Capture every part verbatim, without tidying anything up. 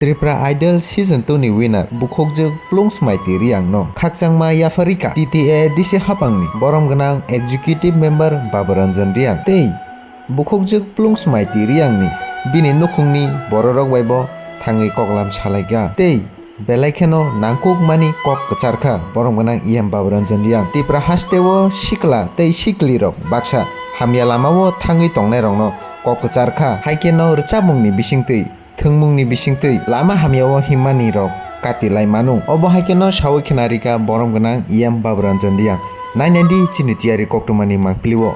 Tripura Idol Season two ni winner Bukhokjwk Plungsmaiti Reang no khakchangma yapharikha T T A D C haphang ni borom gwnang Executive Member Baburanjan Reang tei Bukhokjwk Plungsmaiti Reang ni bini nukhung ni bororok bai bo thangwi koklam salaikha tei belai kheno nangkukmani kok kwcharkha borom gwnang E M Baburanjan Reang. Tipra haste o sikla tei siklirok baksa hamya lama o thangwi tongnairokno kok kwcharkha, hai kheno rwchapmung ni bisingtwi, thwngmung ni bisingtwi lama hamya o himmanirok kati lai mano. Obo hai kheno sawi khna rikha borom gwnang E M Baburanjan Reang. Nai nai di chini tiyari koktwmani mangpili o.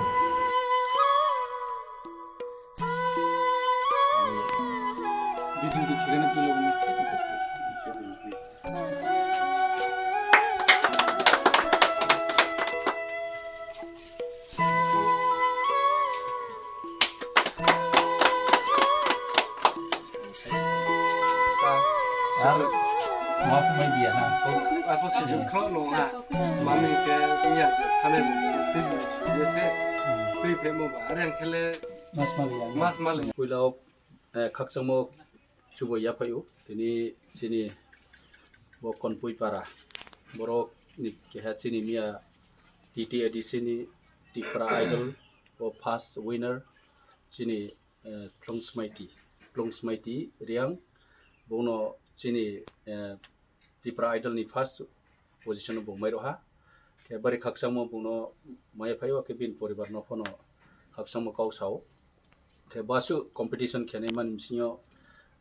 Arphuh sujuk khao no ha. Mami khe iya je thane bo twi bo suje se. Twi phemo ba are ang khe le mas mali. Poila o, eh, khakchangmo chubai yaphai ou. Tini chini bo Konpui para, borok ni keha chini miya T T A D C ni Tipra Idol bo first winner chini, eh, Plungsmaiti, Plungsmaiti Reang. Bung no chini, eh, Tipra Idol ni first position no bung mai rw ha. Khe bari khakchangmo bung no mai yaphai ou, khe bini poribar no pho no khakchangmo kau sa ou. Khe basu competition khenai mani bsing yo,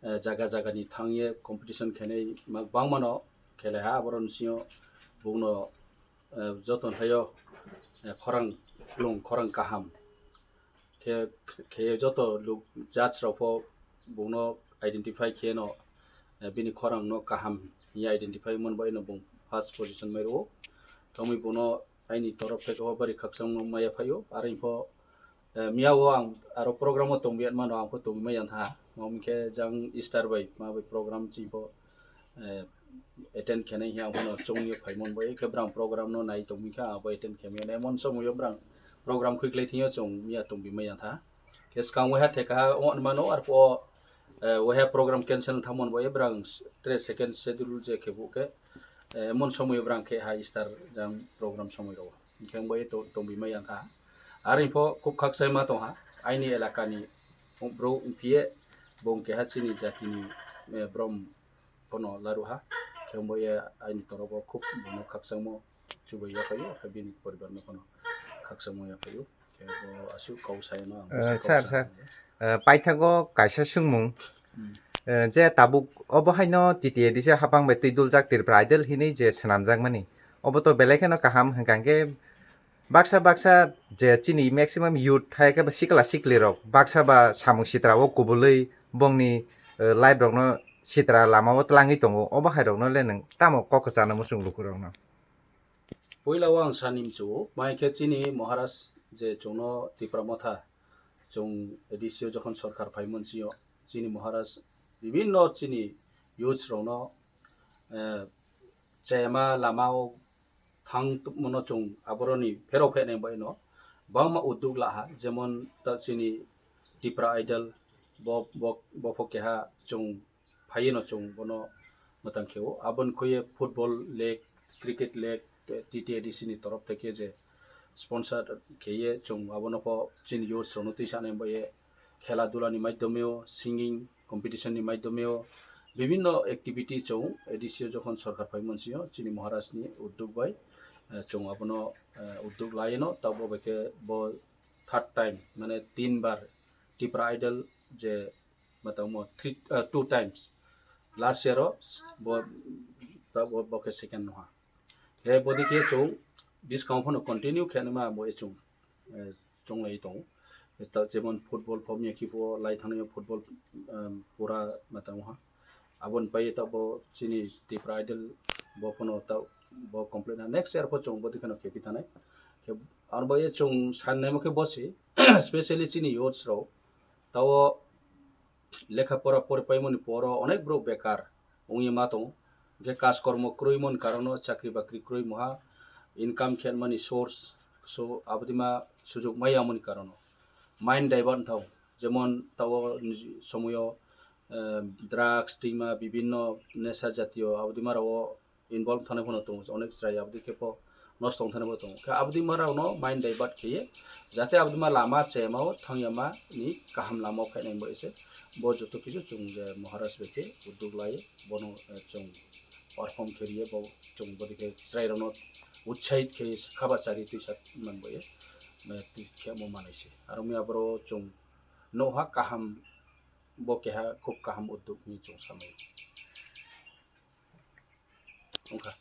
eh, jaga jaga ni thang ye competition khenai ma-, bangma no khelai ha, aboro bsing yo bung no, eh, joto ni hai yo, eh, khorang klung, khorang kaham khe, khe joto luk judge rao pho bung no identify khe no, eh, bini khorang no kaham hing ye identify mon bai no bung first position mai rw ou. Tongmi bung no aini torop thai khe bari khakchangmo mai yaphai ou. Are pho, eh, miya o ang aro program o tongbi ya mano, ang pho tongbi mai ya tha. Mami khe jang Easter bai ma bai program chini pho, eh, attend khenai hing ye ang pho no choung ye phai mon bai khe brang program no nai tongmi khe ang bo attend khe mai ya nai. Emon somoi yo brang program khuikhlai thing yo chung miya tongbi mai ya tha. Khe skang waiha theka ha ong mano, arphuh o, eh, waiha program cancel thanngmo ni bo ye brang s-, tre second schedule je khe bu khe, eh, emon somoi yo brang khe ha Easter jang program somoi rao. Hing khe ang bo ye to-, tongbi mai ya tha. Are pho khub khakchangma tong ha, aini elaka ni brouh ong phi ye, bung keha chini jati ni, eh, brom pho no laruh ha. Khe ang bo ye aini torop o khub bung no khakchangmo chubai yaphai ou, khe bini poribar no pho no khakchangmo yaphai ou. Khe bo asuh kau sa ye no ang bo se kau sa ye. Eh, paithago kaisa swngmung. Eh, je tabuk obo hai no T T A D C haphang bai twi duljak Tripura Idol hinwi je swnamjak mani, obo to belai kheno kaham hwnkha hwnkhe baksa baksa je chini maximum youth hai khe ba sikla sikli rok baksa ba samung sitra o kubulwi bongni, eh, life rok no sitra lama o tlangwi tongo, obo hai rok no le nwng tamo kok kwchana muchung luku rok no? Poila o ang sani mchu, mai khe chini Maharaj je chung no Tipra Motha, chung A D C o jokhon sorkar phaimon sing yo, chini Maharaj bibhinno chini youths rok no, eh, chayama lama o thang tongmo no chung aboro ni pherao phainai bai no bangma uddog la ha, jemon ta chini Tipra Idol, bo, bo, bo pho keha chung phai ye no chung bono mwtang khe ou. Abo ni khui ye football league, cricket league, T T A D C ni torof thai khe je sponsor khe ye chung abo no pho chini youths rao no tuisanai bai ye khela dula ni maidyome o, singing competition ni maidyome o, bibhinno activity chung A D C o jokhon sorkar phaimon sing yo chini Maharaj ni uddog bai, eh, chung abo no, eh, uddog la ye no, taoh bo bai khe bo third time, mane tin bar Tipra Idol je ma tongmo three, eh, two times. Last year o bo, bo, bo khe second no ha. Khe bo dei khe chung buskang pho no continue khe naima bo ye chung, eh, chonglai tong ou. Ta jemon football pho miya khe pho lai thang yo football, em, pura ma tong ha. Abo ni pai ye taoh bo chini Tipra Idol bo pho no taoh bo complete na next year pho chung bo dei khe no khe phi thanai. Khe aro bo ye chung sanaimo khe bo se, specially chini youths rao, taoh lekha pora poripaimo ni por o onek brouh bekar ong ye ma tong ou. Hingkhe kaskormo kroimo ni karon no, chakri bakri kroimo ha, income khe mani source, so, abo dei ma sujug mai yamo ni karon no mind divert thao. Jemon taoh o ni somoi o Drugs, tingma, bibhinno nesha jatiyo abo deima rao wo involve thanngnai pho no tong ou, onek chrai abo dei khe pho nosto ong thanngnai pho tong ou. Khe abo deima rao no mind divert khe ye, jate abo deima lama chema wo thanng yama ni kaham lama wo phainai bo ye se, bo joto kisu chung je Maharaj bai khe uddog la ye, bo no chung perform khe ri ye, bo chung bodei khe chrai rao no উৎসাহিত khe ye khabachari tuisa man bo ye, tui khemo manai se. Aro mi aboro chung nouh ha kaham, bo keha খুব kaham uddog hing chung samai ongkha.